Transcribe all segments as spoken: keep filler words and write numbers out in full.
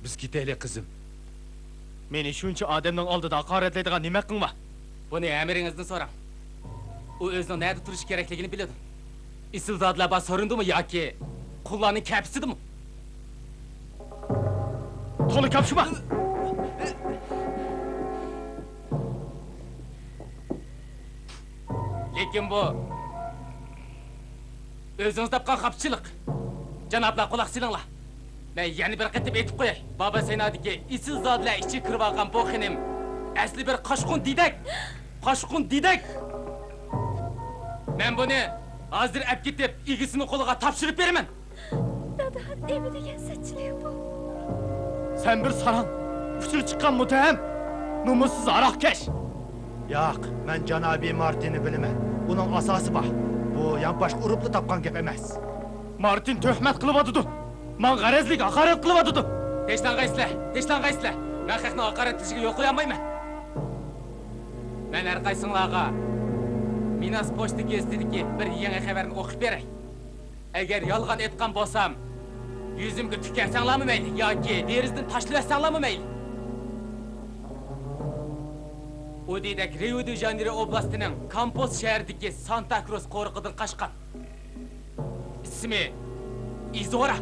بىز كېتەيلى، قىزىم. مېنى شۇنچە ئادەمنىڭ ئالدىدا ھاقارەتلەيدىغان نېمە ھەققىڭ بار؟ بۇنى ئەمىرىڭىزدىن سوراڭ. ئۇ ئۆزىنىڭ نەدە تۇرۇشى كېرەكلىكىنى بىلىدۇ. ئېسىلزادىلەر بار سورۇندىمۇ ياكى قۇللارنىڭ كەپىسىدىمۇ؟ تولا كاپشىما! لېكىن بۇ ئۆزىڭىز تاپقان خاپىچىلىق. جانابلار، قۇلاق سېلىڭلار. مەن يەنە بىر قېتىم ئېيتىپ قوياي. بابا سەينادىكى ئېسىلزادىلەر ئىچىگە كىرىۋالغان بۇ خېنىم ئەسلى بىر قاشقۇن دېدەك. قاشقۇن دېدەك. مەن بۇنى ھازىر ئەپ كېتىپ، ئىگىسىنىڭ قولىغا تاپشۇرۇپ بېرىمەن. دادا، نېمە دېگەن سەتچىلىك بۇ؟ سەن بىر ساراڭ، ئۇچۇرى چىققان مۇتتەھەم، نومۇسسىز ھاراقكەش. ياق، مەن جانابىي مارتىننى بىلىمەن. ئۇنىڭ ئاساسى بار. بۇ يانپاشقا ئۇرۇپلا تاپقان گەپ ئەمەس. مارتىن تۆھمەت قىلىۋاتىدۇ. ماڭا غەرەزلىك ھاقارەت قىلىۋاتىدۇ. تىنچلاڭغايسىلەر، تىنچلاڭغايسىلەر. مەن خەقنىڭ ھاقارەتلىشىگە يول قويالمايمەن. مەن ھەر قايسىڭلارغا مىناس پوچتا گېزىتىدىكى بىر يېڭى خەۋەرنى ئوقۇپ بېرەي. ئەگەر يالغان ئېيتقان بولسام، يۈزۈمگە تۈكەرسەڭلارمۇ مەيلى ياكى دېرىزىدىن تاشلىۋەتسەڭلارمۇ مەيلى. ئۇ دېدەك رىيو دې ژانېيرو ئوبلاستىنىڭ كامپوس شەھىرىدىكى سانتا كروس قورۇقىدىن قاچقان. ئىسمى ئىزورا.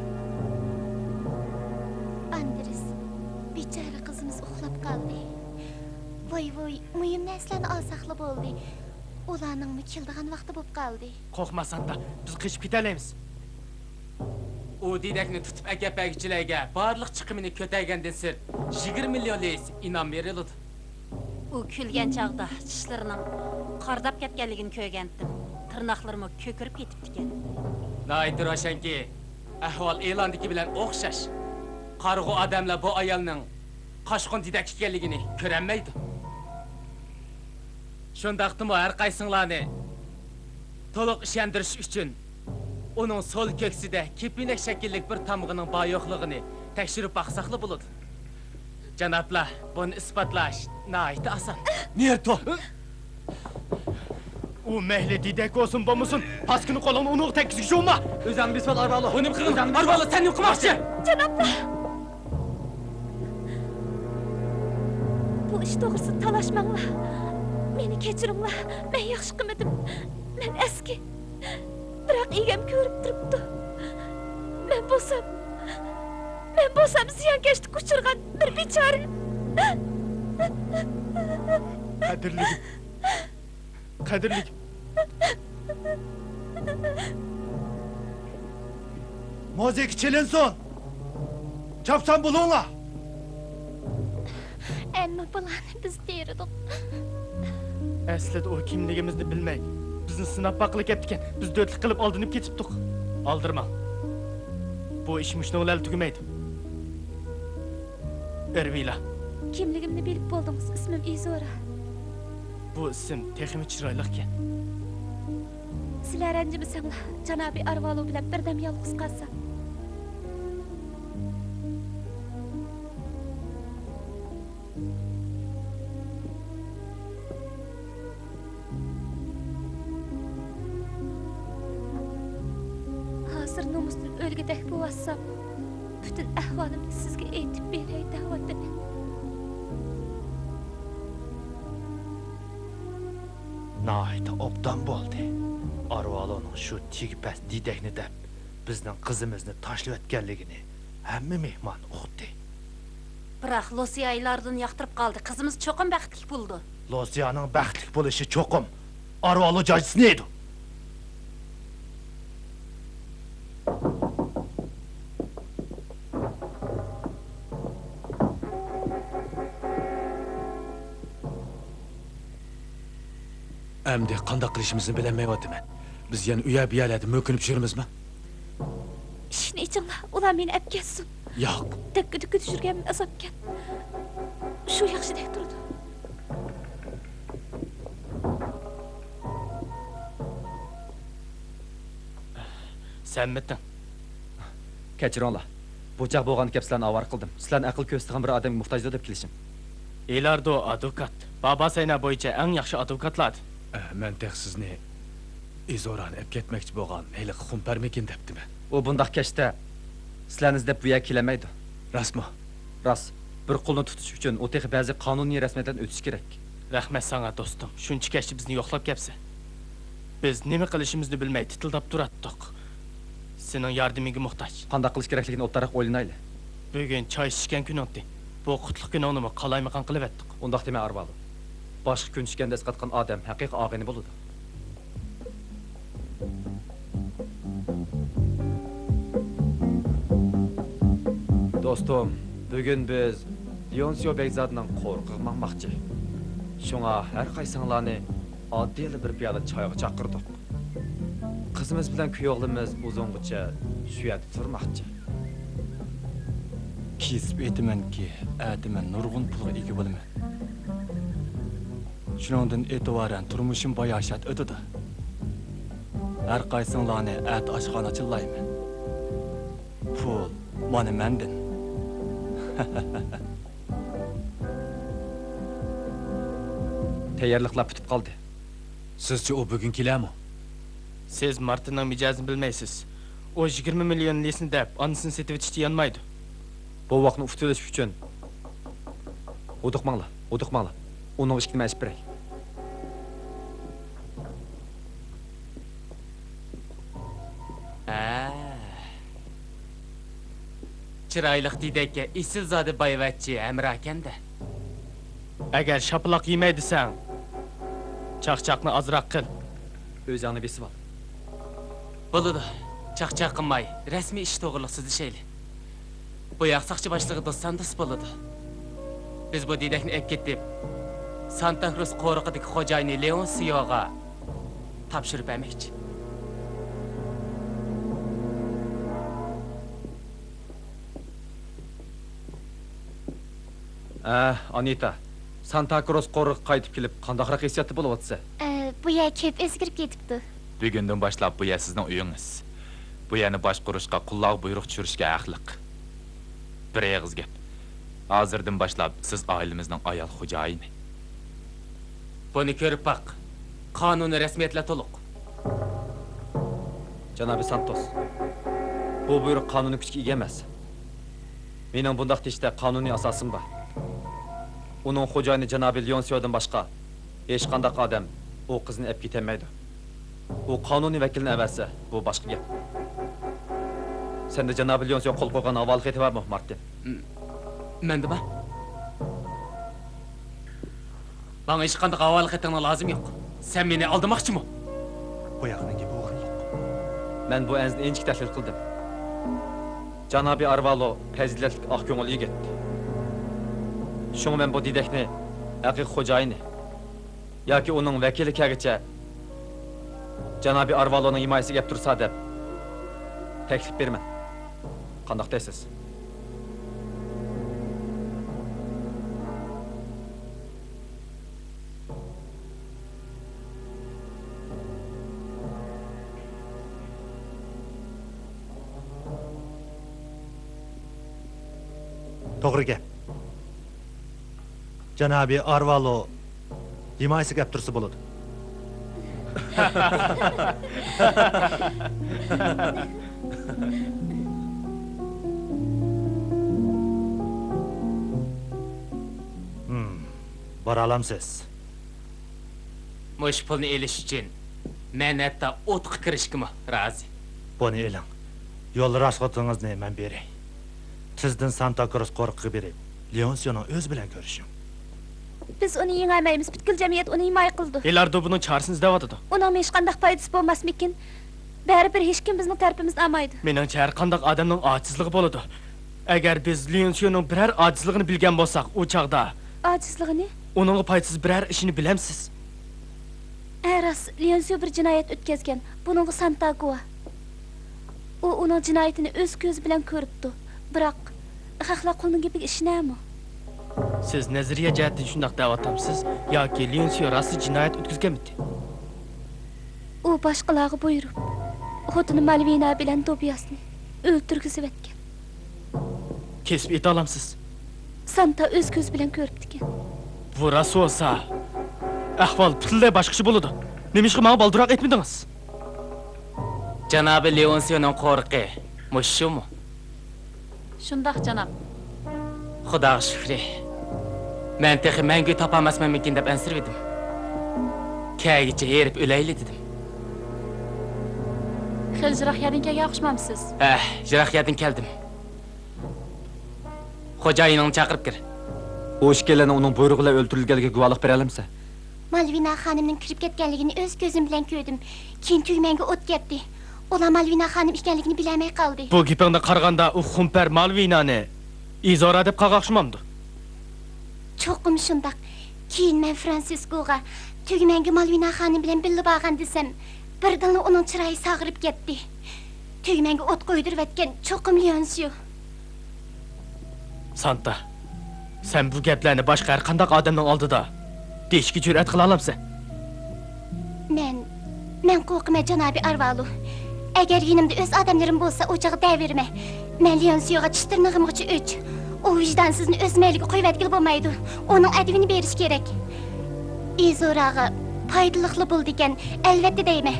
ئاندرېس، بىچارە قىزىمىز ئۇخلاپ قالدى. ۋوي، ۋوي، مۇھىم نەرسىلەرنى ئالساقلا بولدى. ئۇلارنىڭمۇ كېلىدىغان ۋاقتى بولۇپ قالدى. قورقما، سانتا، بىز قېچىپ كېتەلەيمىز. ئۇ دېدەكنى تۇتۇپ ئەكەپ بەرگۈچىلەرگە بارلىق چىقىمىنى كۆتەرگەندىن سىرت، يىگىرمە مىليون لىيىس ئىنئام بېرىلىدۇ. ئۇ كۈلگەن چاغدا چىشلىرىنىڭ قارىداپ كەتكەنلىكىنى كۆرگەنتىم. تىرناقلىرىمۇ كۆكىرىپ كېتىپتىكەن. ناھايىتى روشەنكى، ئەھۋال ئېلاندىكى بىلەن ئوخشاش. قارىغۇ ئادەملەر بۇ ئايالنىڭ قاشقۇن دېدەك ئىكەنلىكىنى كۆرەلمەيدۇ. شۇنداقتىمۇ ھەر قايسىڭلارنى تولۇق ئىشەندۈرۈش ئۈچۈن، ئۇنىڭ سول كۆكسىدە كېپىنەك شەكىللىك بىر تامغىنىڭ بار-يوقلۇقىنى تەكشۈرۈپ باقساقلا بولىدۇ. جانابلار، بۇنى ئىسپاتلاش ناھايىتى ئاسان. نېرتو! ئۇ مەيلى دېدەك بولسۇن بولمىسۇن، پاسكىنا قولۇڭنى ئۇنىڭغا تەگكۈزگۈچى بولما! ئۆزۈڭنى بېسىۋال، ئارۋالو! بۇ نېمە قىلغىنىڭ؟ ئارۋالو، سەن نېمە قىلماقچى؟ جانابلار! بۇ ئىش توغرىسىدا تالاشماڭلار. مېنى كەچۈرۈڭلار. مەن ياخشى قىلمىدىم. مەن ئەسكى. بىراق ئىگەم كۆرۈپ تۇرۇپتۇ. مەن بولسام، مەن بولسام زىيانكەشلىككە ئۇچرىغان بىر بىچارە. قەدىرلىگىن. قەدىرلىك. مۇزىكا چېلىنسۇن! چاپسان بولۇڭلار! ئەمما بۇلارنى بىز تېرىدۇق. ئەسلىدە ئۇ كىملىكىمىزنى بىلمەي، بىزنى سىناپ باققىلى كەپتىكەن. بىز دۆتلۈك قىلىپ ئالدىنىپ كېتىپتۇق. ئالدىرىماڭ. بۇ ئىش مۇشۇنىڭ بىلەن تۈگىمەيدۇ. ئېرۋىلا. كىملىكىمنى بىلىپ بولدىڭىز، ئىسمىم ئىزورا. بۇ ئىسىم تېخىمۇ چىرايلىقكەن. سىلەر رەنجىمىسەڭلار، جانابىي ئارۋالو بىلەن بىردەم يالغۇز قالسام. ھازىر نومۇستىن ئۆلگۈدەك بولۇۋاتسام، پۈتۈن ئەھۋالىمنى سىزگە ئېيتىپ بېرەي دەۋاتىمەن. ناھايىتى ئوبدان بولدى. ئارۋالونىڭ شۇ تېگى پەس دېدەكنى دەپ، بىزنىڭ قىزىمىزنى تاشلىۋەتكەنلىكىنى ھەممە مېھمان ئۇقتى. بىراق لوسىيا ئايلاردىن ياقتۇرۇپ قالدى. قىزىمىز چوقۇم بەختلىك بولىدۇ. لوسىيانىڭ بەختلىك بولۇشى چوقۇم ئارۋالو جاجىسىنى يەيدۇ. ئەمدى قانداق قىلىشىمىزنى بىلەلمەيۋاتىمەن. بىز يەنە ئۇ يەر بۇ يەرلەردە مۆكۈنۈپ يۈرىمىزمۇ؟ ئىشىكنى ئېچىڭلار، ئۇلار مېنى ئەپ كەتسۇن. ياق. دەككە-دۈككە چۈشۈرگەنمۇ ئازابكەن. شۇ ياخشىدەك تۇرىدۇ. سەنمىتىڭ؟ كەچۈرۈڭلار. بۇ چاغ بولغان گەپ سىلەرنى ئاۋارە قىلدىم. سىلەرنى ئەقىل كۆرسىتىدىغان بىر ئادەمگە موھتاجدۇ دەپ كېلىشىم. ئېلاردو ئادۋوكات. بابا سەينا بويىچە ئەڭ ياخشى ئادۋوكاتلاردىن. ئە، مەن تېخى سىزنى ئىزورانى ئەپ كەتمەكچى بولغان ھېلىقى خۇمپەرمىكىن دەپتىمەن. ئۇ بۇنداق كەچتە سىلەرنى ئىزدەپ بۇ يەرگە كېلەلمەيدۇ. راستمۇ؟ راست. بىر قۇلنى تۇتۇش ئۈچۈن ئۇ تېخى بەزى قانۇنىي رەسمىيەتلەردىن ئۆتۈشى كېرەك. رەھمەت ساڭا، دوستۇم. شۇنچە كەچتە بىزنى يوقلاپ كەپسەن. بىز نېمە قىلىشىمىزنى بىلمەي تىتىلداپ تۇراتتۇق. سېنىڭ ياردىمىڭگە موھتاج. قانداق قىلىش كېرەكلىكىنى ئوبدانراق ئويلىنايلى. بۈگۈن چاي ئىچىشكەن كۈنۈڭتى. بۇ قۇتلۇق كۈنۈڭنىمۇ قالايمىقان قىلىۋەتتۇق. ئۇنداق دېمە، ئارۋالو. باشقا كۈن چۈشكەندە ئەسقاتقان ئادەم ھەقىقىي ئاغىنە بولىدۇ. دوستۇم، بۈگۈن بىز ليونسيو بەگزادىنىڭ قورۇقىغا ماڭماقچى. شۇڭا ھەر قايسىڭلارنى ئاددىيلا بىر پىيالە چايغا چاقىردۇق. قىزىمىز بىلەن كۈيئوغلىمىز ئۇزۇنغىچە شۇ يەردە تۇرماقچى. كېسىپ ئېيتىمەنكى، ئەتە مەن نۇرغۇن پۇلغا ئىگە بولىمەن. شۇنىڭدىن ئېتىبارەن تۇرمۇشۇم باياشات ئۆتىدۇ. ھەر قايسىڭلارنى ئەتە ئاشخانا چىللايمەن. پۇل مانا مەندىن. تەييارلىقلار پۈتۈپ قالدى. سىزچە ئۇ بۈگۈن كېلەرمۇ؟ سىز مارتىننىڭ مىجەزىنى بىلمەيسىز. ئۇ يىگىرمە مىليون لىسنى دەپ، ئانىسىنى سېتىۋېتىشتىن يانمايدۇ. بوۋاقنى ئۇتۇۋېلىش ئۈچۈن. ھودۇقماڭلار، ھودۇقماڭلار. ئۇنىڭغا ئىچكىنىمنى ئېچىپ بېرەي. ھە. چىرايلىق دېدەككە ئېسىل زادى بايۋەچچە ھەمراھكەن-دە. ئەگەر شاپىلاق يېمەي دېسەڭ، چاقچاقنى ئازراق قىل. ئۆزۈڭنى بېسىۋال. بولىدۇ، چاقچاق قىلماي، رەسمىي ئىش توغرىلىق سۆزلىشەيلى. بۇ ياق ساقچى باشلىقى دوستان دوست بولىدۇ. بىز بۇ دېدەكنى ئەپ كېتىپ، سانتا كروس قورۇقىدىكى خوجايىنى لېئونسىيوغا تاپشۇرۇپ بەرمەكچى. ئە، ئانىتا، سانتا كروس قورۇقىغا قايتىپ كېلىپ، قانداقراق ھېسسىياتتا بولۇۋاتىسەن؟ ئە، بۇ يەر كۆپ ئۆزگىرىپ كېتىپتۇ. بۈگۈندىن باشلاپ بۇ يەر سىزنىڭ ئۆيىڭىز. بۇ يەرنى باشقۇرۇشقا، قۇللارغا بۇيرۇق چۈشۈرۈشكە ھەقلىق. بىر ئېغىز گەپ. ھازىردىن باشلاپ سىز ئائىلىمىزنىڭ ئايال خوجايىنى. بۇنى كۆرۈپ باق. قانۇنىي رەسمىيەتلەر تولۇق. جانابى سانتوس، بۇ بۇيرۇق قانۇنىي كۈچكە ئىگە ئەمەس. مېنىڭ بۇنداق دېيىشتە قانۇنىي ئاساسىم بار. ئۇنىڭ خوجايىنى جانابى ليونسيودىن باشقا ھېچقانداق ئادەم ئۇ قىزنى ئەپ كېتەلمەيدۇ. ئۇ قانۇنىي ۋەكىلنى ئەۋەتسە، بۇ باشقا گەپ. سەندە جانابى ليونسيو قول قويغان ھاۋالە خېتى بارمۇ، مارتىن؟ م-، مەندىمۇ؟ ماڭا ھېچقانداق ھاۋالە خېتىڭنىڭ لازىمى يوق. سەن مېنى ئالدىماقچىمۇ؟ بۇ ياقنىڭ گېپى ئورۇنلۇق. مەن بۇ ئەنزىنى ئىنچىكە تەھلىل قىلدىم. جانابى ئارۋالو پەزىلەتلىك، ئاق كۆڭۈل يىگىت. شۇڭا مەن بۇ دېدەكنى ھەقىقىي خوجايىنى ياكى ئۇنىڭ ۋەكىلى كەلگۈچە جانابى ئارۋالونىڭ ھىمايىسىگە ئەپ تۇرسا دەپ تەكلىپ بېرىمەن. قانداق دەيسىز؟ توغرا گەپ. جانابى ئارۋالو ھىمايىسىگە ئەپ تۇرسا بولىدۇ. ھىم، بارالامسىز؟ مۇشۇ پۇلنى ئېلىش ئۈچۈن مەن ھەتتا ئوتقا كىرىشكىمۇ رازى. بۇنى ئېلىڭ. يول راسخوتىڭىزنى مەن بېرەي. تېزدىن سانتا كروس قورۇقىغا بېرىپ، لېئونسىيونىڭ ئۆزى بىلەن كۆرۈشۈڭ. بىز ئۇنى يېڭەلمەيمىز. پۈتكۈل جەمئىيەت ئۇنى ھىمايە قىلىدۇ. ئېلاردو بۇنىڭ چارىسىنى ئىزدەۋاتىدۇ. ئۇنىڭ ھېچقانداق پايدىسى بولماسمىكىن؟ بەرىبىر ھېچكىم بىزنىڭ تەرىپىمىزنى ئالمايدۇ. مېنىڭچە، ھەر قانداق ئادەمنىڭ ئاجىزلىقى بولىدۇ. ئەگەر بىز لېئونسىيونىڭ بىرەر ئاجىزلىقىنى بىلگەن بولساق، ئۇ چاغدا ئاجىزلىقىنى؟ ئۇنىڭغا پايدىسىز بىرەر ئىشىنى بىلەمسىز؟ ھە، راست، لېئونسىيو بىر جىنايەت ئۆتكەزگەن. بۇنىڭغا سانتا گۇۋاھ. ئۇ ئۇنىڭ جىنايىتىنى ئۆز كۆزى بىلەن كۆرۈپتۇ. بىراق، خەقلەر قۇلنىڭ گېپىگە ئىشىنەمۇ؟ سىز نەزەرىيە جەھەتتىن شۇنداق دەۋاتامسىز ياكى لېئونسىيو راستلا جىنايەت ئۆتكۈزگەنمىدى؟ ئۇ باشقىلارغا بۇيرۇپ، خوتۇنى مالۋىنا بىلەن دوبياسنى ئۆلتۈرگۈزۈۋەتكەن. كېسىپ ئېيتالامسىز؟ سانتا ئۆز كۆزى بىلەن كۆرۈپتىكەن. بۇ راست بولسا، ئەھۋال پۈتۈنلەي باشقىچە بولىدۇ. نېمىشقا ماڭا بالدۇرراق ئېيتمىدىڭىز؟ جانابى لېئونسىيونىڭ قورۇقى مۇشۇمۇ؟ شۇنداق، جاناب. خۇداغا شۈكرى. مەن تېخى مەڭگۈ تاپالماسمەنمىكىن دەپ ئەنسىرىۋىدىم. كەگىچە ھېرىپ ئۆلەيلى دېدىم. خېلى جىراق يەردىن كەلگەن ئوخشىمامسىز؟ ھە، جىراق يەردىن كەلدىم. خوجايىنىڭنى چاقىرىپ كىر. ئۇ ئىككىيلەننىڭ ئۇنىڭ بۇيرۇقى بىلەن ئۆلتۈرۈلگەنلىكىگە گۇۋاھلىق بېرەلەمسەن؟ مالۋىنا خانىمنىڭ كىرىپ كەتكەنلىكىنى ئۆز كۆزۈم بىلەن كۆردۈم. كېيىن تۈگمەنگە ئوت كەتتى. ئۇلار مالۋىنا خانىم ئىكەنلىكىنى بىلەلمەي قالدى. بۇ گېپىڭدىن قارىغاندا، ئۇ خۇمپەر مالۋىنانى ئىزورا دەپ قالغان ئوخشىمامدۇ؟ چوقۇم شۇنداق. كېيىن مەن فرانسىسكوغا، تۈگمەنگە مالۋىنا خانىم بىلەن بىللە بارغان دېسەم، بىردىنلا ئۇنىڭ چىرايى ساغىرىپ كەتتى. تۈگمەنگە ئوت قويدۇرۇۋەتكەن چوقۇم ليونسيو. سانتا، سەن بۇ گەپلەرنى باشقا ھەر قانداق ئادەمنىڭ ئالدىدا دېيىشكە جۈرئەت قىلالامسەن؟ مەن، مەن قورقىمەن، جانابىي ئارۋالو. ئەگەر يېنىمدا ئۆز ئادەملىرىم بولسا، ئۇ چاغدا دەۋېرىمەن. مەن ليونسيوغا چىش تىرنىقىمغىچە ئۆچ. ئۇ ۋىجدانسىزنى ئۆز مەيلىگە قويۇۋەتكىلى بولمايدۇ. ئۇنىڭ ئەدىپىنى بېرىش كېرەك. ئىزوراغا پايدىلىقلا بولىدىكەن، ئەلۋەتتە دەيمەن.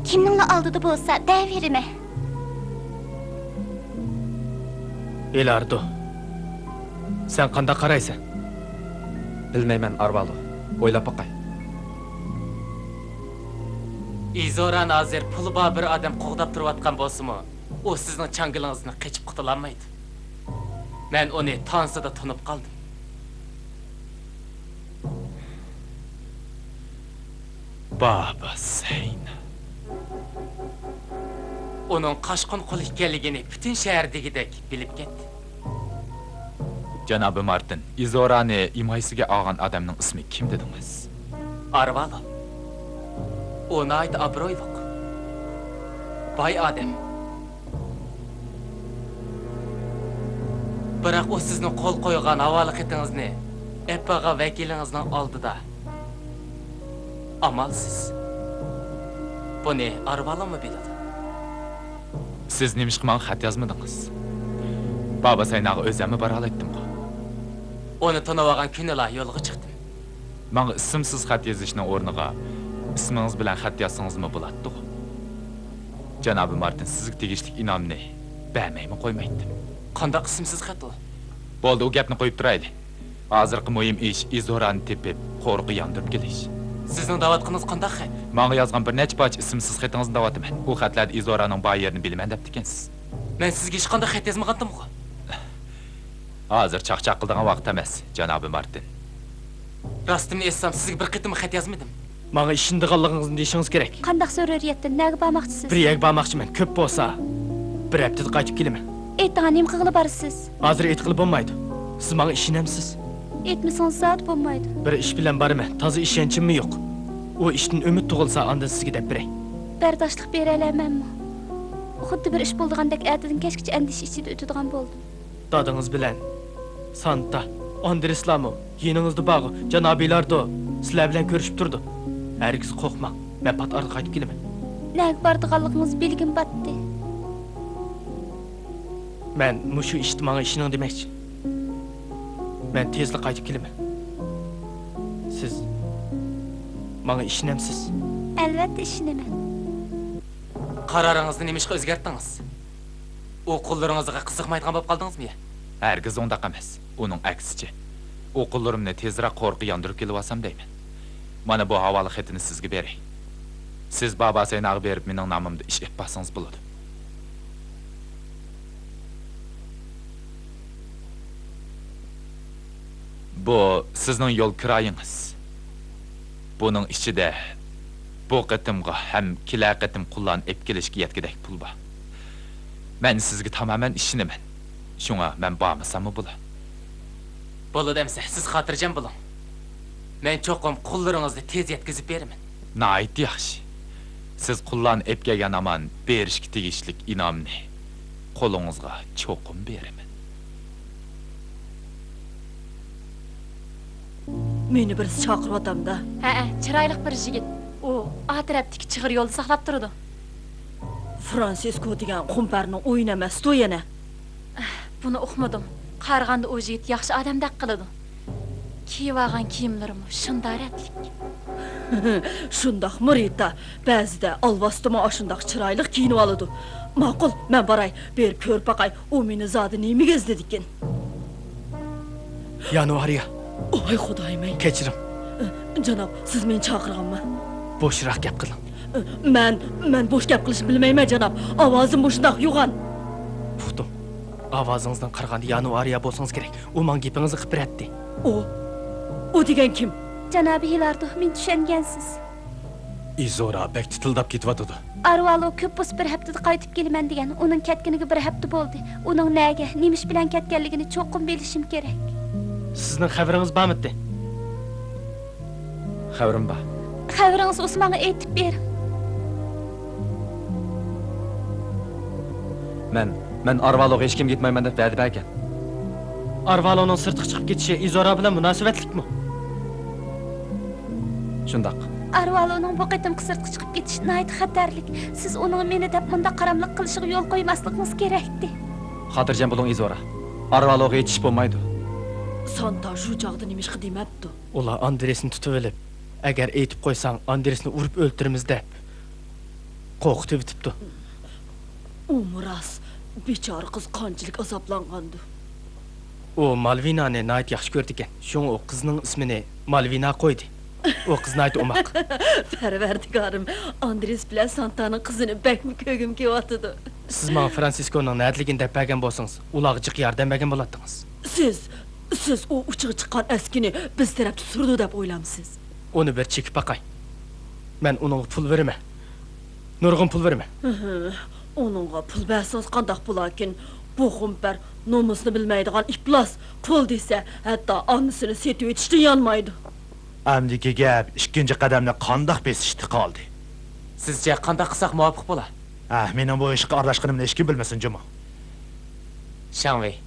كىمنىڭلا ئالدىدا بولسا، دەۋېرىمەن. ئېلاردو، سەن قانداق قارايسەن؟ بىلمەيمەن، ئارۋالو. ئويلاپ باقاي. ئىزورانى ھازىر پۇلى بار بىر ئادەم قوغداپ تۇرۇۋاتقان بولسىمۇ، ئۇ سىزنىڭ چاڭگىلىڭىزدىن قېچىپ قۇتۇلالمايدۇ. مەن ئۇنى تانسىدا تونۇپ قالدىم. بابا سەينا. ئۇنىڭ قاچقۇن قۇل ئىكەنلىكىنى پۈتۈن شەھەر دېگۈدەك بىلىپ كەتتى. جانابى مارتىن، ئىزورانى ھىمايىسىگە ئالغان ئادەمنىڭ ئىسمى كىم دېدىڭىز؟ ئارۋالو. ئۇ ناھايىتى ئابرۇيلۇق، باي ئادەم. بىراق ئۇ سىزنىڭ قول قويغان ھاۋالە خېتىڭىزنى ئېلىپ بارغان ۋەكىلىڭىزنىڭ ئالدىدا ئامالسىز. بۇنى ئارۋالومۇ بىلىدۇ. سىز نېمىشقا ماڭا خەت يازمىدىڭىز؟ بابا سەيناغا ئۆزەممۇ بارالايتتىمغۇ. ئۇنى تونۇۋالغان كۈنىلا يولغا چىقتىم. ماڭا ئىسىمسىز خەت يېزىشنىڭ ئورنىغا ئىسمىڭىز بىلەن خەت يازسىڭىزمۇ بولاتتىغۇ. جانابى مارتىن سىزگە تېگىشلىك ئىنئامنى بەرمەيمۇ قويمايتتىم. قانداق ئىسىمسىز خەت ئۇ؟ بولدى، ئۇ گەپنى قويۇپ تۇرايلى. ھازىرقى مۇھىم ئىش ئىزورانى تېپىپ، قورۇققا ياندۇرۇپ كېلىش. سىزنىڭ دەۋاتقىنىڭىز قانداق خەت؟ ماڭا يازغان بىر نەچچە پارچە ئىسىمسىز خېتىڭىزنى دەۋاتىمەن. ئۇ خەتلەردە ئىزورانىڭ بار يېرىنى بىلىمەن دەپتىكەنسىز. مەن سىزگە ھېچقانداق خەت يازمىغانتىمغۇ؟ ھازىر چاقچاق قىلىدىغان ۋاقىت ئەمەس، جانابى مارتىن. راستىمنى ئېيتسام، سىزگە بىر قېتىممۇ خەت يازمىدىم. ماڭا ئىشىنىدىغانلىقىڭىزنى دېيىشىڭىز كېرەك. قانداق زۆرۈرىيەتتىن؟ نەگە بارماقچىسىز؟ بىر يەرگە بارماقچىمەن، كۆپ بولسا بىر ھەپتىدە قايتىپ كېلىمەن. ئېيتىڭا، نېمە قىلغىلى بارىسىز؟ ھازىر ئېيتقىلى بولمايدۇ. سىز ماڭا ئىشىنەمسىز؟ ئېيتمىسىڭىز زادى بولمايدۇ. بىر ئىش بىلەن بارىمەن، تازا ئىشەنچىممۇ يوق. ئۇ ئىشتىن ئۈمىد تۇغۇلسا، ئاندىن سىزگە دەپ بېرەي. بەرداشلىق بېرەلەيمەنمۇ؟ خۇددى بىر ئىش بولىدىغاندەك ئەتىدىن كەچكىچە ئەندىشە ئىچىدە ئۆتىدىغان بولدۇم. دادىڭىز بىلەن سانتا، ئاندرېسلارمۇ يېنىڭىزدا بارغۇ، جانابىي ئېلاردو سىلەر بىلەن كۆرۈشۈپ تۇرىدۇ. ھەرگىز قورقماڭ، مەن پات ئارىدا قايتىپ كېلىمەن. نەگە بارىدىغانلىقىڭىزنى بىلگۈم باتتى. مەن مۇشۇ ئىشتا ماڭا ئىشىنىڭ دېمەكچى. مەن تېزلا قايتىپ كېلىمەن. سىز ماڭا ئىشىنەمسىز؟ ئەلۋەتتە ئىشىنىمەن. قارارىڭىزنى نېمىشقا ئۆزگەرتتىڭىز؟ ئۇ قۇللىرىڭىزغا قىزىقمايدىغان بولۇپ قالدىڭىزمۇ يا؟ ھەرگىز ئۇنداق ئەمەس. ئۇنىڭ ئەكسىچە. ئۇ قۇللىرىمنى تېزرەك قورۇققا ياندۇرۇپ كېلىۋالسام دەيمەن. مانا بۇ ھاۋالە خېتىنى سىزگە بېرەي. سىز بابا سەيناغا بېرىپ، مېنىڭ نامىمدا ئىش ئېلىپ بارسىڭىز بولىدۇ. بۇ سىزنىڭ يول كىرايىڭىز. بۇنىڭ ئىچىدە بۇ قېتىمغا ھەم كېلەر قېتىم قۇللارنى ئېلىپ كېلىشكە يەتكۈدەك پۇل بار. مەن سىزگە تامامەن ئىشىنىمەن. شۇڭا مەن بارمىساممۇ بولا. بولىدۇ ئەمىسە، سىز خاتىرجەم بولۇڭ. مەن چوقۇم قۇللىرىڭىزنى تېز يەتكۈزۈپ بېرىمەن. ناھايىتى ياخشى. سىز قۇللارنى ئېلىپ كەلگەن ھامان بېرىشكە تېگىشلىك ئىنئامنى قولىڭىزغا چوقۇم بېرىمەن. مېنى بىرسى چاقىرىۋاتامدا. ھەئە، چىرايلىق بىر يىگىت. ئۇ ئا تەرەپتىكى چىغىر يولدا ساقلاپ تۇرىدۇ. فرانسىسكو دېگەن خۇمپەرنىڭ ئويۇنى ئەمەستۇ يەنە. بۇنى ئۇقمىدىم. قارىغاندا ئۇ يىگىت ياخشى ئادەمدەك قىلىدۇ. كىيىۋالغان كىيىملىرىمۇ شۇنداق رەتلىك. شۇنداقمۇ، رىتا؟ بەزىدە ئالۋاستىمۇ ئاشۇنداق چىرايلىق كىيىنىۋالىدۇ. ماقۇل، مەن باراي، بېرىپ كۆرۈپ باقاي، ئۇ مېنى زادى نېمىگە ئىزدىدىكىن؟ يانۋارىيا. ئاي خۇدايىم-ئەي. كەچۈرۈڭ. جاناب، سىز مېنى چاقىرغانمۇ؟ بوشراق گەپ قىلىڭ. مەن، مەن بوش گەپ قىلىشنى بىلمەيمەن، جاناب. ئاۋازىم مۇشۇنداق يوغان. ئۇقتۇم. ئاۋازىڭىزدىن قارىغاندا يانۋارىيا بولسىڭىز كېرەك. ئۇ ماڭا گېپىڭىزنى قىلىپ بېرەتتى. ئۇ؟ ئۇ دېگەن كىم؟ جانابى ھىلارتو، مېنى چۈشەنگەنسىز. ئىزورا بەك تىتىلداپ كېتىۋاتىدۇ. ئارۋالو كۆپ بولسا بىر ھەپتىدە قايتىپ كېلىمەن دېگەن. ئۇنىڭ كەتكىنىگە بىر ھەپتە بولدى. ئۇنىڭ نەگە، نېمە ئىش بىلەن كەتكەنلىكىنى چوقۇم بىلىشىم كېرەك. سىزنىڭ خەۋىرىڭىز بارمىدى؟ خەۋىرىم بار. خەۋىرىڭىز بولسا ماڭا ئېيتىپ بېرىڭ. مەن، مەن ئارۋالوغا ھېچكىمگە ئېيتمايمەن دەپ ۋەدە بەرگەن. ئارۋالونىڭ سىرتقا چىقىپ كېتىشى ئىزورا بىلەن مۇناسىۋەتلىكمۇ؟ شۇنداق. ئارۋالونىڭ بۇ قېتىمقى سىرتقا چىقىپ كېتىشى ناھايىتى خەتەرلىك. سىز ئۇنىڭ مېنى دەپ مۇنداق قاراملىق قىلىشىغا يول قويماسلىقىڭىز كېرەكتى. خاتىرجەم بولۇڭ، ئىزورا. ئارۋالوغا ھېچ ئىش بولمايدۇ. سانتا شۇ چاغدا نېمىشقا دېمەپتۇ؟ ئۇلار ئاندرېسنى تۇتۇۋېلىپ، ئەگەر ئېيتىپ قويساڭ، ئاندرېسنى ئۇرۇپ ئۆلتۈرىمىز دەپ قورقۇتۇۋېتىپتۇ. ئۇمۇ راست، بىچارە قىز قانچىلىك ئازابلانغاندۇ. ئۇ مالۋىنانى ناھايىتى ياخشى كۆرىدىكەن، شۇڭا ئۇ قىزنىڭ ئىسمىنى مالۋىنا قويدى. ئۇ قىز ناھايىتى ئوماق. پەرۋەردىگارىم، ئاندرېس بىلەن سانتانىڭ قىزىنى بەكمۇ كۆرگۈم كېلىۋاتىدۇ. سىز ماڭا فرانسىسكونىڭ نەدىلىكىنى دەپ بەرگەن بولسىڭىز، ئۇلارغا جىق ياردەم بەرگەن بولاتتىڭىز. سىز، سىز ئۇ ئۇچىغا چىققان ئەسكىنى بىز تەرەپتە سۈرىدۇ دەپ ئويلامسىز؟ ئۇنى بىر چېكىپ باقاي. مەن ئۇنىڭغا پۇل بېرىمەن. نۇرغۇن پۇل بېرىمەن. ھىم، ئۇنىڭغا پۇل بەرسىڭىز قانداق بولاركىن؟ بۇ خۇمپەر نومۇسنى بىلمەيدىغان ئىپلاس. پۇل دېسە، ھەتتا ئانىسىنى سېتىۋېتىشتىن يانمايدۇ. ئەمدىكى گەپ ئىككىنچى قەدەمنى قانداق بېسىشتا قالدى. سىزچە قانداق قىلساق مۇۋاپىق بولا؟ ھە، مېنىڭ بۇ ئىشقا ئارىلاشقىنىمنى ھېچكىم بىلمىسۇن جۇمۇ. شاڭۋېي،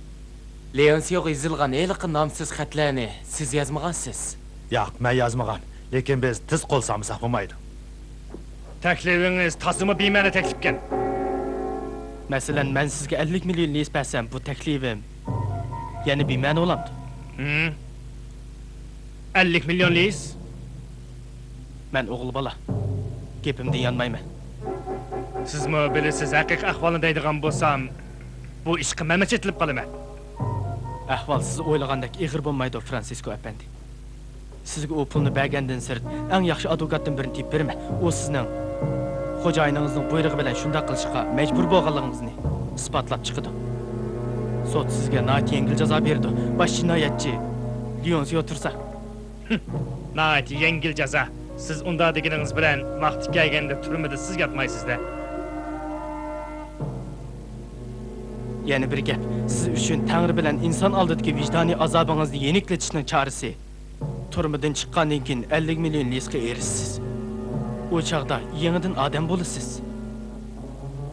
ليونسىيوغا يېزىلغان ھېلىقى نامسىز خەتلەرنى سىز يازمىغانسىز. ياق، مەن يازمىغان. لېكىن بىز تىز قول سالمىساق بولمايدۇ. تەكلىپىڭىز تازىمۇ بىمەنە تەكلىپكەن. مەسىلەن، مەن سىزگە ئەللىك مىليون لىيىس بەرسەم، بۇ تەكلىپىم يەنە بىمەنە بولامدۇ؟ ھىم؟ ئەللىك مىليون لىيىس؟ مەن ئوغۇل بالا. گېپىمدىن يانمايمەن. سىزمۇ بىلىسىز، ھەقىقىي ئەھۋالنى دەيدىغان بولسام، بۇ ئىشقا مەنمۇ چېتىلىپ قالىمەن. ئەھۋال سىز ئويلىغاندەك ئېغىر بولمايدۇ، فرانسىسكو ئەپەندى. سىزگە ئۇ پۇلنى بەرگەندىن سىرت، ئەڭ ياخشى ئادۋوكاتتىن بىرىنى تېپىپ بېرىمەن. ئۇ سىزنىڭ خوجايىنىڭىزنىڭ بۇيرۇقى بىلەن شۇنداق قىلىشقا مەجبۇر بولغانلىقىڭىزنى ئىسپاتلاپ چىقىدۇ. سوت سىزگە ناھايىتى يەڭگىل جازا بېرىدۇ، باش جىنايەتچى ليونسىيو تۇرسا. ناھايىتى يەڭگىل جازا. سىز ئۇنداق دېگىنىڭىز بىلەن ۋاقتى كەلگەندە تۈرمىدە سىز ياتمايسىز-دە. يەنە بىر گەپ، سىز ئۈچۈن تەڭرى بىلەن ئىنسان ئالدىدىكى ۋىجدانىي ئازابىڭىزنى يېنىكلىتىشنىڭ چارىسى، تۈرمىدىن چىققاندىن كېيىن ئەللىك مىليون لىيىسقا ئېرىشىسىز. ئۇ چاغدا يېڭىدىن ئادەم بولىسىز.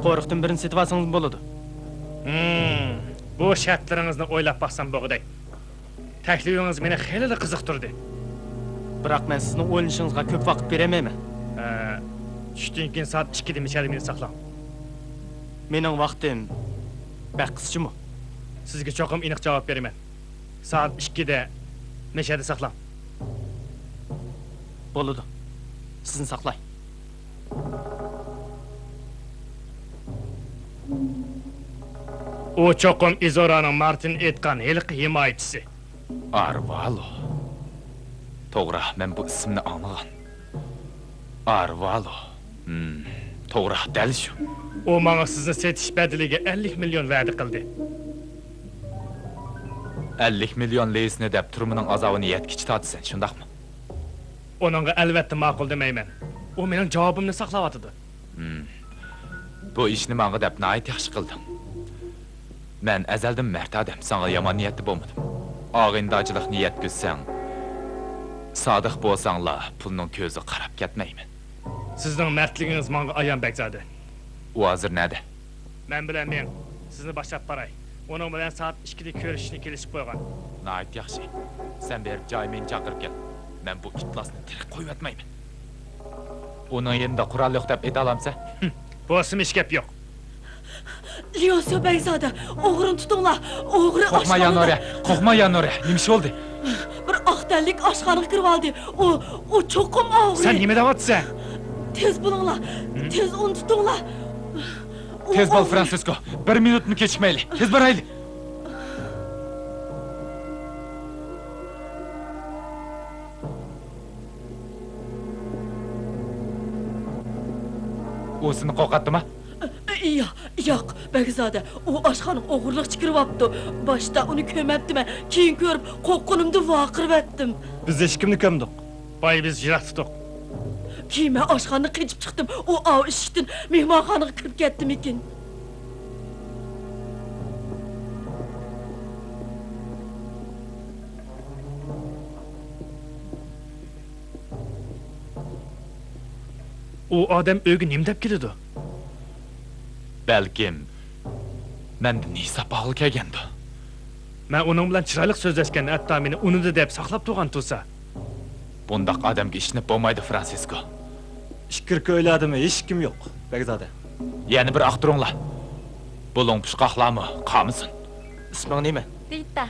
قورۇقتىن بىرنى سېتىۋالسىڭىزمۇ بولىدۇ. ھىم، بۇ شەرتلىرىڭىزنى ئويلاپ باقسام بولغۇدەك. تەكلىپىڭىز مېنى خېلىلا قىزىقتۇردى. بىراق مەن سىزنىڭ ئويلىنىشىڭىزغا كۆپ ۋاقىت بېرەلمەيمەن. ئە، چۈشتىن كېيىن سائەت ئىككىدە مىشەدە مېنى ساقلاڭ. مېنىڭ ۋاقتىم بەك قىس جۇمۇ. سىزگە چوقۇم ئېنىق جاۋاب بېرىمەن. سائەت ئىككىدە مىشەدە ساقلاڭ. بولىدۇ. سىزنى ساقلاي. ئۇ چوقۇم ئىزورانىڭ مارتىن ئېيتقان ھېلىقى ھىمايىچىسى. ئارۋالو. توغرا، مەن بۇ ئىسىمنى ئاڭلىغان. ئارۋالو. ھىم، توغرا، دەل شۇ. ئۇ ماڭا سىزنى سېتىش بەدىلىگە ئەللىك مىليون ۋەدە قىلدى. ئەللىك مىليون لىيىسنى دەپ تۈرمىنىڭ ئازابىنى يەتكۈچە تارتىسەن، شۇنداقمۇ؟ ئۇنىڭغا ئەلۋەتتە ماقۇل دېمەيمەن. ئۇ مېنىڭ جاۋابىمنى ساقلاۋاتىدۇ. ھىم. بۇ ئىشنى ماڭا دەپ ناھايىتى ياخشى قىلدىڭ. مەن ئەزەلدىن مەرد ئادەم، ساڭا يامان نىيەتتە بولمىدىم. ئاغىنىدارچىلىقنى يەتكۈزسەڭ، سادىق بولساڭلا، پۇلنىڭ كۆزىگە قاراپ كەتمەيمەن. سىزنىڭ مەردلىكىڭىز ماڭا ئايان، بەگزادە. ئۇ ھازىر نەدە؟ مەن بىلەن مېڭ، سىزنى باشلاپ باراي. ئۇنىڭ بىلەن سائەت ئىككىدە كۆرۈشۈشنى كېلىشىپ قويغان. ناھايىتى ياخشى. سەن بېرىپ جايمىنى چاقىرىپ كەل. مەن بۇ ئىپلاسنى تىرىك قويۇۋەتمەيمەن. ئۇنىڭ يېنىدا قورال يوق دەپ ئېيتالامسەن؟ ھىم، بولسىمۇ ھېچ گەپ يوق. ليونسيو بەگزادە، ئوغرىنى تۇتۇڭلار. ئوغرى قورقما، ئاشخانىدا. يانورە، قورقما، يانورە. نېمە ئىش بولدى؟ بىر ئاق تەنلىك ئاشخانىغا كىرىۋالدى. ئۇ، ئۇ چوقۇم ئوغرى. سەن نېمە دەۋاتىسەن؟ تېز بولۇڭلار. ھىم؟ تېز ئۇنى تۇتۇڭلار. ئۇ تېز بول، ئوغرى. فرانسىسكو. بىر مىنۇتمۇ كېچىكمەيلى. تېز بارايلى. ئۇ سېنى قورقۇتتىمۇ؟ يا-، ياق، بەگزادە، ئۇ ئاشخانىغا ئوغرىلىقچە كىرىۋاپتۇ. باشتا ئۇنى كۆرمەپتىمەن، كېيىن كۆرۈپ قورققىنىمدىن ۋارقىراۋەتتىم. بىز ھېچكىمنى كۆرمىدۇق. بايا بىز يىراق تۇتۇق. كېيىن مەن ئاشخانىدىن قېچىپ چىقتىم. ئۇ ئاۋۇ ئىشىكتىن مېھمانخانىغا كىرىپ كەتتىمىكىن؟ ئۇ ئادەم ئۆيگە نېمە دەپ كېلىدۇ؟ بەلكىم، مەندىن ھېساب ئالغىلى كەلگەندۇ؟ مەن ئۇنىڭ بىلەن چىرايلىق سۆزلەشكەن، ھەتتا مېنى ئۇنىدى دەپ ساقلاپ تۇرغان تۇرسا. بۇنداق ئادەمگە ئىشىنىپ بولمايدۇ، فرانسىسكو. ئىچكىرىكى ئۆيلەردىمۇ ھېچكىم يوق، بەگزادە. يەنە بىر ئاختۇرۇڭلار. بۇ لوڭپۇشقاقلارمۇ قالمىسۇن. ئىسمىڭ نېمە؟ رىتا.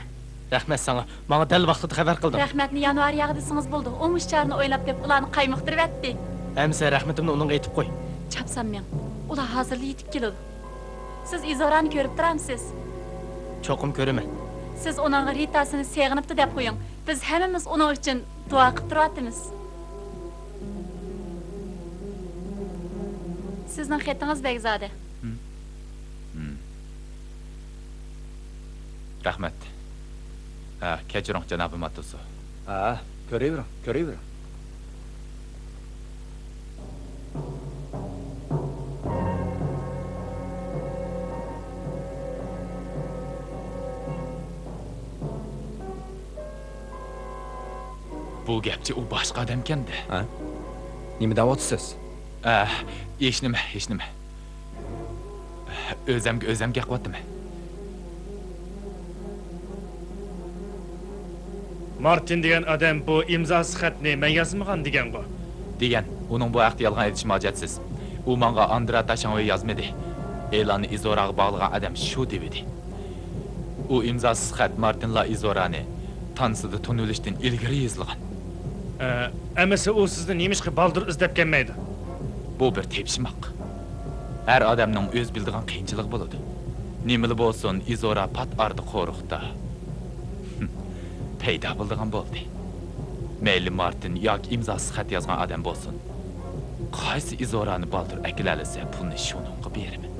رەھمەت ساڭا. ماڭا دەل ۋاقتىدا خەۋەر قىلدىڭ. رەھمەتنى يانۋار ياغا دېسىڭىز بولىدۇ. ئۇمۇ ئىش چارىنى ئويلاپ تېپىپ، ئۇلارنى قايمۇقتۇرۇۋەتتى. ئەمىسە رەھمىتىمنى ئۇنىڭغا ئېيتىپ قوي. چاپسان مېڭىڭ. ئۇلار ھازىرلا يېتىپ كېلىدۇ. سىز ئىزورانى كۆرۈپ تۇرامسىز؟ چوقۇم كۆرىمەن. سىز ئۇنىڭغا رىتا سېنى سېغىنىپتۇ دەپ قويۇڭ. بىز ھەممىمىز ئۇنىڭ ئۈچۈن دۇئا قىلىپ تۇرۇۋاتىمىز. سىزنىڭ خېتىڭىز، بەگزادە. ھىم. ھىم. رەھمەت. ھە، كەچۈرۈڭ، جانابىي ماتوسۇ. ھە، كۆرۈۋېرىڭ، كۆرۈۋېرىڭ. بۇ گەپچە ئۇ باشقا ئادەمكەن-دە. ھە؟ نېمە دەۋاتىسىز؟ ئە، ھېچنېمە، ھېچنېمە. ئۆزەمگە ئۆزەم گەپ قىلىۋاتىمەن. مارتىن دېگەن ئادەم بۇ ئىمزاسىز خەتنى مەن يازمىغان دېگەنغۇ؟ دېگەن. ئۇنىڭ بۇ ھەقتە يالغان ئېيتىشىمۇ ھاجەتسىز. ئۇ ماڭا ئاندرا تاشاڭۋېي يازمىدى. ئېلاننى ئىزوراغا باغلىغان ئادەم شۇ دېۋىدى. ئۇ ئىمزاسىز خەت مارتىن لا ئىزورانى تانسىدا تونۇۋېلىشتىن ئىلگىرى يېزىلغان. ئە، ئەمىسە ئۇ سىزنى نېمىشقا بالدۇر ئىزدەپ كەلمەيدۇ؟ بۇ بىر تېپىشماق. ھەر ئادەمنىڭ ئۆزى بىلىدىغان قىيىنچىلىقى بولىدۇ. نېمىلا بولسۇن، ئىزورا پات ئارىدا قورۇقتا پەيدا بولىدىغان بولدى. مەيلى مارتىن ياكى ئىمزاسىز خەت يازغان ئادەم بولسۇن، قايسى ئىزورانى بالدۇر ئەكېلەلىسە، پۇلنى شۇنىڭغا بېرىمەن.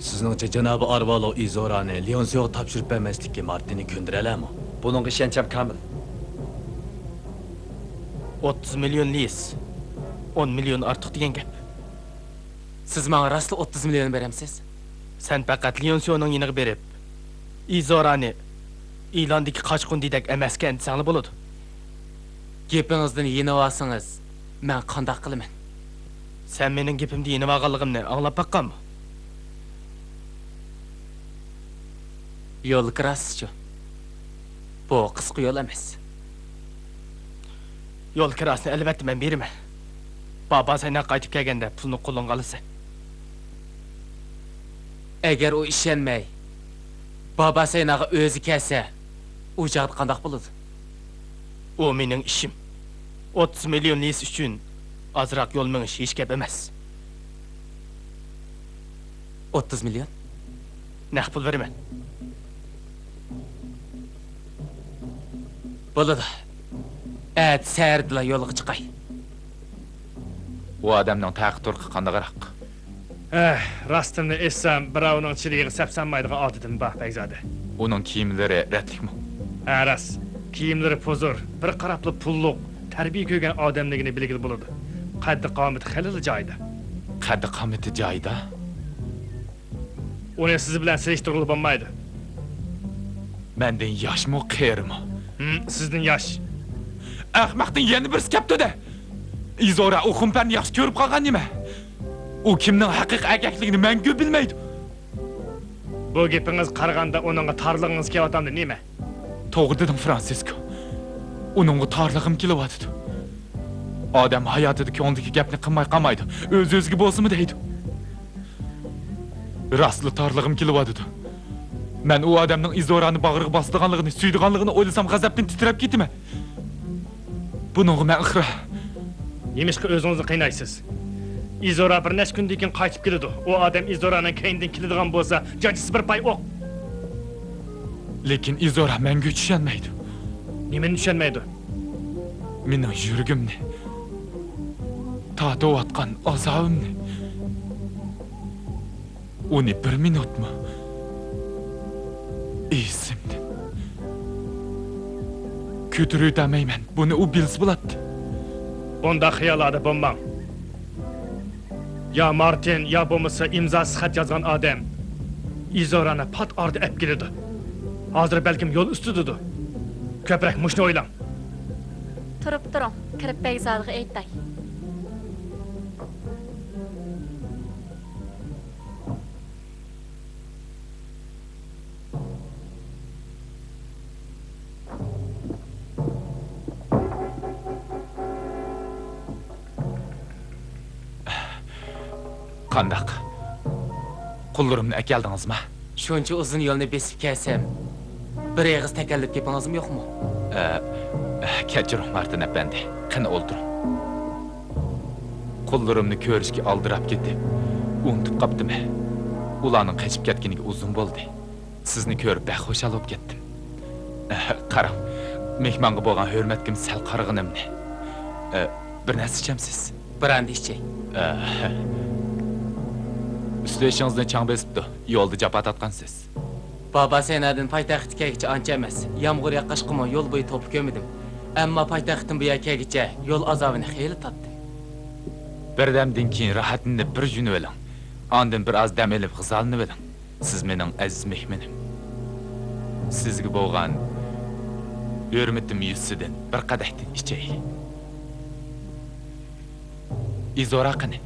سىزنىڭچە جانابى ئارۋالو ئىزورانى ليونسيوغا تاپشۇرۇپ بەرمەسلىككە مارتىننى كۆندۈرەلەمۇ؟ بۇنىڭغا ئىشەنچەم كامىل. ئوتتۇز مىليون لىيىس. ئون مىليون ئارتۇق دېگەن گەپ. سىز ماڭا راستلا ئوتتۇز مىليون بېرەمسىز؟ سەن پەقەت ليونسيونىڭ يېنىغا بېرىپ، ئىزورانى ئېلاندىكى قاچقۇن دېدەك ئەمەسكەن دېسەڭلا بولىدۇ. گېپىڭىزدىن يېنىۋالسىڭىز، مەن قانداق قىلىمەن؟ سەن مېنىڭ گېپىمدىن يېنىۋالغانلىقىمنى ئاڭلاپ باققانمۇ؟ يول كىراسىچۇ؟ بۇ قىسقا يول ئەمەس. يول كىراسىنى ئەلۋەتتە مەن بېرىمەن. بابا سايناغا قايتىپ كەلگەندە پۇلنى قولۇڭغا ئالىسەن. ئەگەر ئۇ ئىشەنمەي، بابا سايناغا ئۆزى كەلسە، ئۇ چاغدا قانداق بولىدۇ؟ ئۇ مېنىڭ ئىشىم. ئوتتۇز مىليون لىيىس ئۈچۈن ئازراق يول مېڭىش ھېچ گەپ ئەمەس. ئوتتۇز مىليون؟ نەق پۇل بېرىمەن. بولىدۇ. ئەتە سەھەردىلا يولغا چىقاي. ئۇ ئادەمنىڭ تەقى-تۇرقى قانداقراق؟ ھە، راستىمنى ئېيتسام، بىراۋنىڭ چىرىيىغا سەپسانمايدىغان ئادىتىم بار، بەگزادە. ئۇنىڭ كىيىملىرى رەتلىكمۇ؟ ھە، راست. كىيىملىرى پۇزۇر، بىر قاراپلا پۇللۇق، تەربىيە كۆرگەن ئادەملىكىنى بىلگىلى بولىدۇ. قەددى-قامىتى خېلىلا جايىدا. قەددى-قامىتى جايىدا؟ ئۇنى سىز بىلەن سېلىشتۇرغىلى بولمايدۇ. مەندىن ياشمۇ، قېرىمۇ؟ ھىم، سىزدىن ياش. ئەخمەقنىڭ يەنە بىرسى كەپتۇ-دە! ئىزورا ئۇ خۇمپەرنى ياخشى كۆرۈپ قالغان نېمە؟ ئۇ كىمنىڭ ھەقىقىي ئەركەكلىكىنى مەڭگۈ بىلمەيدۇ. بۇ گېپىڭىزگە قارىغاندا، ئۇنىڭغا تارلىغىڭىز كېلىۋاتامدۇ نېمە؟ توغرا دېدىڭ، فرانسىسكو. ئۇنىڭغا تارلىغىم كېلىۋاتىدۇ. ئادەم ھاياتىدا كۆڭلىدىكى گەپنى قىلماي قالمايدۇ، ئۆز-ئۆزىگە بولسىمۇ دەيدۇ. راستلا تارلىغىم كېلىۋاتىدۇ. مەن ئۇ ئادەمنىڭ ئىزورانى باغرىغا باسىدىغانلىقىنى، سۆيىدىغانلىقىنى ئويلىسام، غەزەپتىن تىترەپ كېتىمەن. بۇنىڭغا مەن ئىقرار. نېمىشقا ئۆزىڭىزنى قىينايسىز؟ ئىزورا بىر نەچچە كۈندىن كېيىن قايتىپ كېلىدۇ. ئۇ ئادەم ئىزورانىڭ كەينىدىن كېلىدىغان بولسا، جاجىسى بىر پاي ئوق. لېكىن ئىزورا مەڭگۈ چۈشەنمەيدۇ. نېمىنى چۈشەنمەيدۇ؟ مېنىڭ يۈرىكىمنى، تارتىۋاتقان ئازابىمنى. ئۇنى بىر مىنۇتمۇ ئېسىمدىن كۆتۈرۈۋېتەلمەيمەن. بۇنى ئۇ بىلسە بولاتتى. بۇنداق خىياللاردا بولماڭ. يا مارتىن، يا بولمىسا ئىمزاسىز خەت يازغان ئادەم ئىزورانى پات ئارىدا ئەپ كېلىدۇ. ھازىر بەلكىم يول ئۈستىدىدۇ. كۆپرەك مۇشۇنى ئويلاڭ. تۇرۇپ تۇرۇڭ، كىرىپ بەگزادىغا ئېيتاي. قانداق؟ قۇللىرىمنى ئەكەلدىڭىزما؟ شۇنچە ئۇزۇن يولنى بېسىپ كەلسەم، بىر ئېغىز تەكەللۇپ گېپىڭىزمۇ يوقمۇ؟ ئە، ئە، كەچۈرۈڭ، مارتىن ئەپەندى. قېنى، ئولتۇرۇڭ. قۇللىرىمنى كۆرۈشكە ئالدىراپ كېتىپ، ئۇنتۇپ قاپتىمەن. ئۇلارنىڭ قېچىپ كەتكىنىگە ئۇزۇن بولدى. سىزنى كۆرۈپ بەك خۇشال بولۇپ كەتتىم. ئە، قاراڭ، مېھمانغا بولغان ھۆرمەتكىم سەل قارىغىنىمنى. ئە، بىر نەرسە ئىچەمسىز؟ بىر ئاندىن ئىچەي. ئە، ئۈستى بېشىڭىزنى چاڭ بېسىپتۇ. يولدا جاپا تارتقانسىز. بابا سەينادىن پايتەختكە كەلگۈچە ئانچە ئەمەس. يامغۇر ياغقاچقىمۇ يول بويى توپا كۆرمىدىم. ئەمما پايتەختتىن بۇ يەرگە كەلگۈچە يول ئازابىنى خېلى تارتتىم. بىردەمدىن كېيىن راھەتلىنىپ بىر يۇيۇنۇۋېلىڭ. ئاندىن بىر ئاز دەم ئېلىپ غىزالىنىۋېلىڭ. سىز مېنىڭ ئەزىز مېھمىنىم. سىزگە بولغان ھۆرمىتىم يۈزىسىدىن بىر قەدەھتىن ئىچەيلى. ئىزورا قېنى؟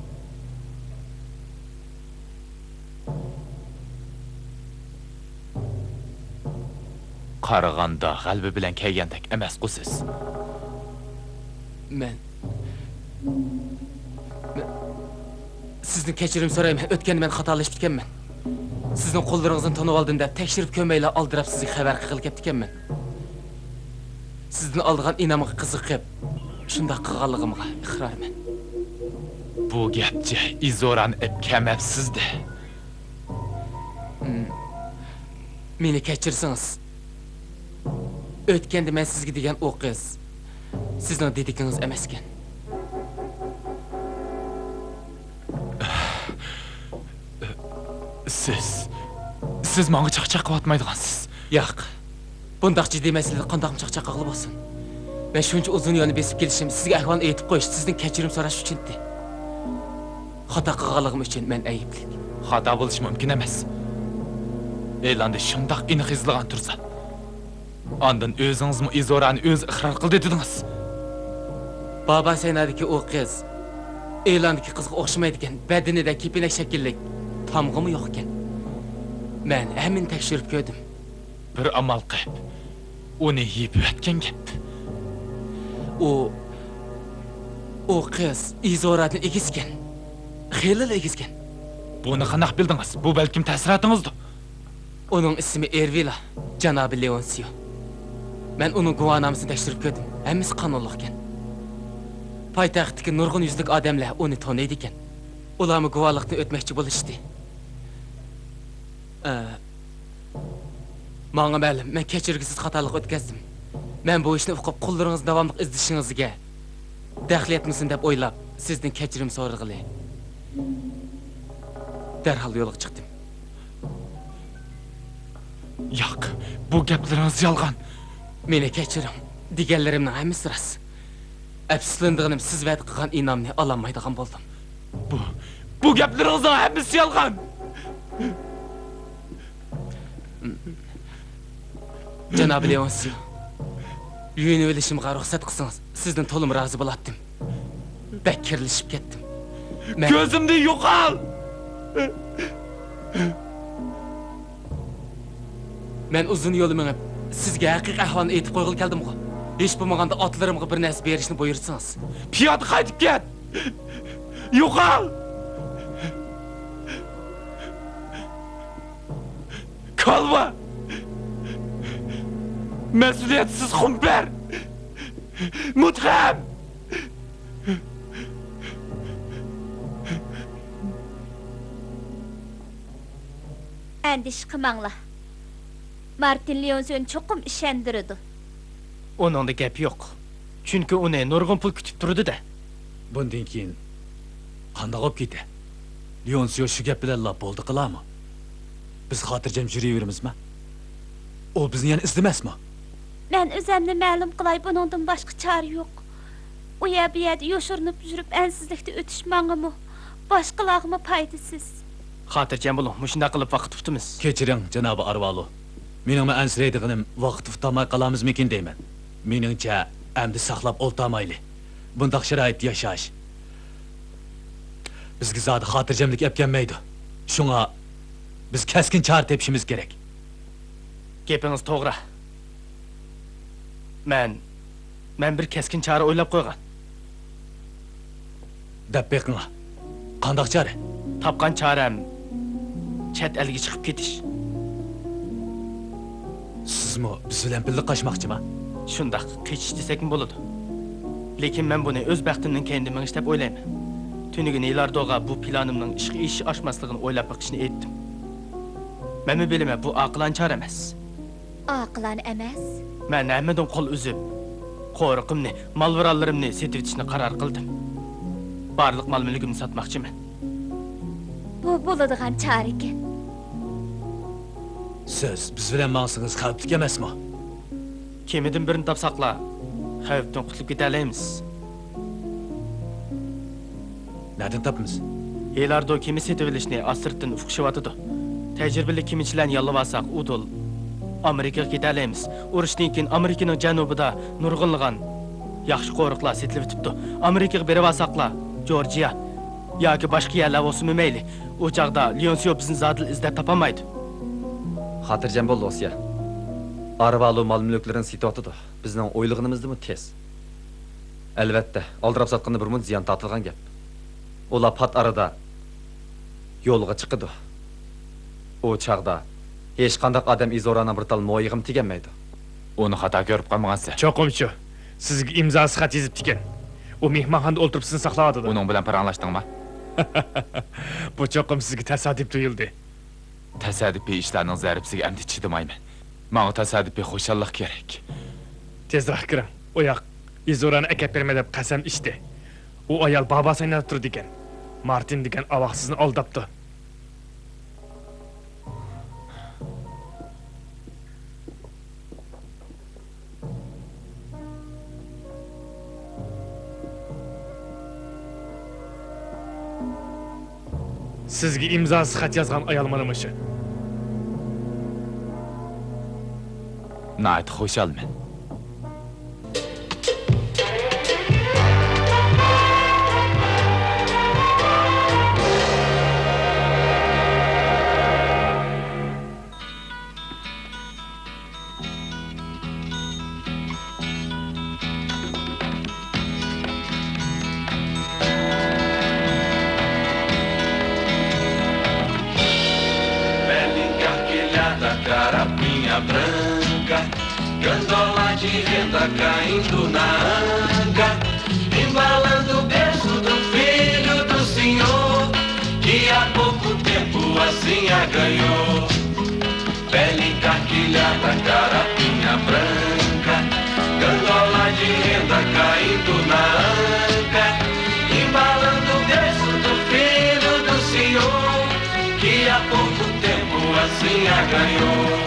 قارىغاندا غەلىبە بىلەن كەلگەندەك ئەمەسقۇ سىز؟ مەن، مەن سىزدىن كەچۈرۈم سورايمەن. ئۆتكەندە مەن خاتالىشىپتىكەنمەن. سىزنىڭ قوللىرىڭىزنى تونۇۋالدىم دەپ، تەكشۈرۈپ كۆرمەيلا ئالدىراپ سىزگە خەۋەر قىلغىلى كەپتىكەنمەن. سىزدىن ئالىدىغان ئىنئامغا قىزىقىپ، شۇنداق قىلغانلىقىمغا ئىقرارمەن. بۇ گەپچە ئىزورانى ئەپ كەلمەپسىز-دە. م-، مېنى كەچۈرسىڭىز. ئۆتكەندە مەن سىزگە دېگەن ئۇ قىز سىزنىڭ دېدىكىڭىز ئەمەسكەن. سىز، سىز ماڭا چاقچاق قىلىۋاتمايدىغانسىز. ياق. بۇنداق جىددىي مەسىلىدە قانداقمۇ چاقچاق قىلغىلى بولسۇن؟ مەن شۇنچە ئۇزۇن يولنى بېسىپ كېلىشىم، سىزگە ئەھۋالنى ئېيتىپ قويۇش، سىزدىن كەچۈرۈم سوراش ئۈچۈندى. خاتا قىلغانلىقىم ئۈچۈن مەن ئەيىبلىك. خاتا بولۇشى مۇمكىن ئەمەس. ئېلاندا شۇنداق ئېنىق يېزىلغان تۇرسا. ئاندىن ئۆزىڭىزمۇ ئىزورانى ئۆزى ئىقرار قىلدى دېدىڭىز. بابا سەينادىكى ئۇ قىز ئېلاندىكى قىزغا ئوخشىمايدىكەن، بەدىنىدە كېپىنەك شەكىللىك تامغىمۇ يوق ئىكەن. مەن ھەممىنى تەكشۈرۈپ كۆردۈم. بىر ئامال قىپ، ئۇنى يېپىۋەتكەن گەپ. ئۇ، ئۇ قىز ئىزورادىن ئېگىزكەن. خېلىلا ئېگىزكەن. بۇنى قانداق بىلدىڭىز؟ بۇ بەلكىم تەسىراتىڭىزدۇ؟ ئۇنىڭ ئىسمى ئېرۋىلا، جانابى لېئونسىيو. مەن ئۇنىڭ گۇۋاھنامىسىنى تەكشۈرۈپ كۆردۈم. ھەممىسى قانۇنلۇقكەن. پايتەختتىكى نۇرغۇن يۈزلۈك ئادەملەر ئۇنى تونۇيدىكەن. ئۇلارمۇ گۇۋاھلىقتىن ئۆتمەكچى بولۇشتى. ئە، ماڭا مەلۇم، مەن كەچۈرگۈسىز خاتالىق ئۆتكەزدىم. مەن بۇ ئىشنى ئۇقۇپ، قوللىرىڭىزنى داۋاملىق ئىزدىشىڭىزگە دەخلى يەتمىسۇن دەپ ئويلاپ، سىزدىن كەچۈرۈم سورىغىلى دەرھال يولغا چىقتىم. ياق، بۇ گەپلىرىڭىز يالغان. مېنى كەچۈرۈڭ، دېگەنلىرىمنىڭ ھەممىسى راست. ئەپسۇسلىنىدىغىنىم، سىز ۋەدە قىلغان ئىنئامنى ئالالمايدىغان بولدۇم. بۇ، بۇ گەپلىرىڭىزنىڭ ھەممىسى يالغان. جانابى لېئونسىيو، يۇيۇنۇۋېلىشىمغا رۇخسەت قىلسىڭىز، سىزدىن تولىمۇ رازى بولاتتىم. بەك كىرلىشىپ كەتتىم. مەن كۆزۈمدىن يوقال! مەن ئۇزۇن يول مېڭىپ، سىزگە ھەقىقىي ئەھۋالنى ئېيتىپ قويغىلى كەلدىمغۇ. ھېچ بولمىغاندا ئاتلىرىمغا بىر نەرسە بېرىشنى بۇيرۇتسىڭىز. پىيادە قايتىپ كەت! يوقال! كالۋا! مەسئۇلىيەتسىز خۇمپەر! مۇتخەم! ئەندىشە قىلماڭلار. مارتىن لېئونسىيونى چوقۇم ئىشەندۈرىدۇ. ئۇنىڭدا گەپ يوق. چۈنكى ئۇنى نۇرغۇن پۇل كۈتۈپ تۇرىدۇ-دە. بۇندىن كېيىن قانداق بولۇپ كېتە؟ لېئونسىيو شۇ گەپ بىلەنلا بولدى قىلارمۇ؟ بىز خاتىرجەم يۈرۈۋېرىمىزمۇ؟ ئۇ بىزنى يەنە ئىزدىمەسمۇ؟ مەن ئۆزەمنى مەلۇم قىلاي، بۇنىڭدىن باشقا چارە يوق. ئۇ يەر بۇ يەردە يوشۇرۇنۇپ يۈرۈپ ئەنسىزلىكتە ئۆتۈش ماڭىمۇ، باشقىلارغىمۇ پايدىسىز. خاتىرجەم بولۇڭ، مۇشۇنداق قىلىپ ۋاقىت ئۇتىمىز. كەچۈرۈڭ، جانابى ئارۋالۇ. مېنىڭمۇ ئەنسىرەيدىغىنىم ۋاقىت ئۇتالماي قالامىزمىكىن دەيمەن. مېنىڭچە، ئەمدى ساقلاپ ئولتۇرمايلى. بۇنداق شارائىتتا ياشاش بىزگە زادى خاتىرجەملىك ئەپ كەلمەيدۇ. شۇڭا بىز كەسكىن چارە تېپىشىمىز كېرەك. گېپىڭىز توغرا. مەن، مەن بىر كەسكىن چارە ئويلاپ قويغان. دەپ بېقىڭا، قانداق چارە؟ تاپقان چارەم چەت ئەلگە چىقىپ كېتىش. سىزمۇ بىز بىلەن بىللە قاچماقچىما؟ شۇنداق، قېچىش دېسەكمۇ بولىدۇ. لېكىن مەن بۇنى ئۆز بەختىمنىڭ كەينىدىن مېڭىش دەپ ئويلايمەن. تۈنۈگۈن ھېلاردوغا بۇ پىلانىمنىڭ ئىشقا ئېشىش-ئاشماسلىقىنى ئويلاپ بېقىشنى ئېيتتىم. مەنمۇ بىلىمەن، بۇ ئاقىلانە چارە ئەمەس. ئاقىلانە ئەمەس؟ مەن ھەممىدىن قول ئۈزۈپ، قورۇقۇمنى، مال-مۇراللىرىمنى سېتىۋېتىشنى قارار قىلدىم. بارلىق مال-مۈلكۈمنى ساتماقچىمەن. بۇ بولىدىغان چارىكەن. سىز بىز بىلەن ماڭسىڭىز خەۋپلىك ئەمەسمۇ؟ كېمىدىن بىرنى تاپساقلا، خەۋپتىن قۇتۇلۇپ كېتەلەيمىز. نەدىن تاپىمىز؟ ھېلاردو كېمە سېتىۋېلىشنى ئاستىرتىن ئۇقۇشۇۋاتىدۇ. تەجرىبىلىك كېمىچىلەرنى ياللىۋالساق، ئۇدۇل ئامېرىكىغا كېتەلەيمىز. ئۇرۇشتىن كېيىن ئامېرىكىنىڭ جەنۇبىدا نۇرغۇنلىغان ياخشى قورۇقلار سېتىلىۋېتىپتۇ. ئامېرىكىغا بېرىۋالساقلا، جورجىيا ياكى باشقا يەرلەر بولسىمۇ مەيلى. ئۇ چاغدا لېئونسىيو بىزنى زادىلا ئىزدەپ تاپالمايدۇ. خاتىرجەم بول، لوسيا. ئارۋالۇ مال-مۈلۈكلىرىنى سېتىۋاتىدۇ. بىزنىڭ ئويلىغىنىمىزدىنمۇ تېز. ئەلۋەتتە، ئالدىراپ ساتقىنىدا بىر مۇنچە زىيان تارتىدىغان گەپ. ئۇلار پات ئارىدا يولغا چىقىدۇ. ئۇ چاغدا ھېچقانداق ئادەم ئىزورانىڭ بىر تال مويىغىمۇ تېگەلمەيدۇ. ئۇنى خاتا كۆرۈپ قالمىغانسەن. چوقۇم شۇ. سىزگە ئىمزاسىز خەت يېزىپتىكەن. ئۇ مېھمانخانىدا ئولتۇرۇپ سىزنى ساقلاۋاتىدۇ. ئۇنىڭ بىلەن پاراڭلاشتىڭما؟ بۇ چوقۇم سىزگە تاسادىپ تۇيۇلدى. تاسادىپىي ئىشلارنىڭ زەربىسىگە ئەمدى چىدىمايمەن. ماڭا تاسادىپىي خۇشاللىق كېرەك. تېزراق كىرىڭ. ئۇ ياق ئىزورانى ئەكەپ بېرىمەن دەپ قەسەم ئىچتى. ئۇ ئايال بابا سايناپ تۇرىدىكەن. مارتىن دېگەن ئاۋاق سىزنى ئالداپتۇ. سىزگە ئىمزاسىز خەت يازغان ئايال مانا مۇشۇ. ناھايىتى خۇشالمەن. Bela encasquilhada, carapinha branca, gandolante renda caindo na anga, embalando o berço do filho do senhor, que há pouco tempo assim a ganhou. Pele encarquilhada, carapinha branca, Embalando o berço do filho do Senhor, que há pouco tempo assim a ganhou.